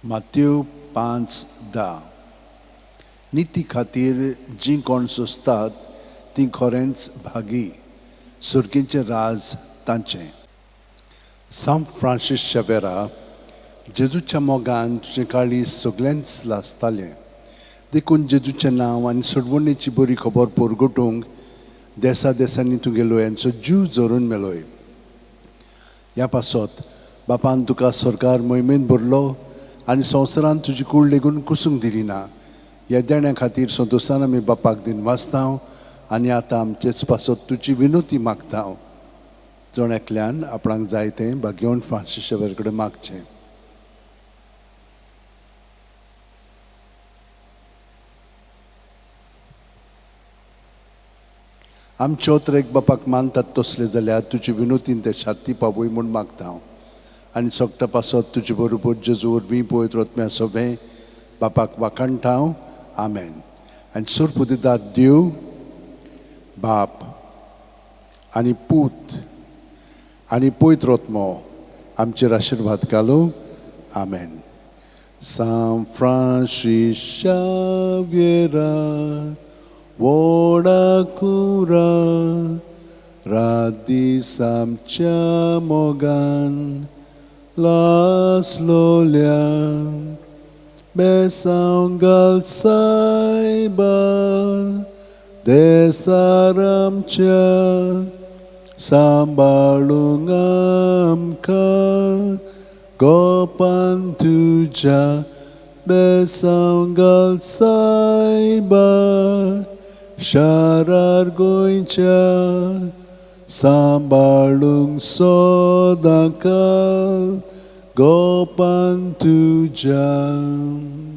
मातेव 5:10. निती खातीर जीं कोण सोंसतात तीं खरेंच भागी, सर्गीचें राज तांचें. सांत फ्रांसीस शेवेरा, जेजूच्या मोगान तुजें काळीज सगळेंच लासतालें, देखून जेजूचें नांव आनी सोडवणेची बरी खबर परगटूंक देसा देसांनी तुगेलो यांचो जीव झरून मेलोय. ह्या पासत बापान तुका सरकार मोहिमेंत भरलो आनी संवसारांत तुजी कूड लेगून कुसूंक दिली ना. ह्या देण्या खातीर संतोशान आमी बापाक दिन वाचता आनी आतां आमचेच पासत तुजी विनोती मागता. जण एकल्यान आपणाक जाय तें भाग्यवंत फ्रांसीस शेवेर कडेन मागचें. आमच्यो एक बापाक मानतात तसले जाल्यार तुजी विनोतीन ते छाती पावय म्हूण मागता हांव आनी सगटा पासत तुजे बरोबर जेजू वरवीं पवित्र आत्म्या सगळें बापाक वाखाणटा हांव. आमेन. आनी सोरपुदिदाद देव बाप आनी पूत आनी पवित्र आत्मो आमचेर आशिर्वाद घालूं. आमेन. सांत फ्रांसीस शाव्येरा व्हडा कुरा रात दीस आमच्या मोगान लासलोल्या बेसांव घाल सायबा देसार आमच्या सांबाळूंक आमकां गोपान तुज्या बेसांव घाल सायबा शारार गोंयच्या सांबाळूंक सदांकाल गोपान तुज्या.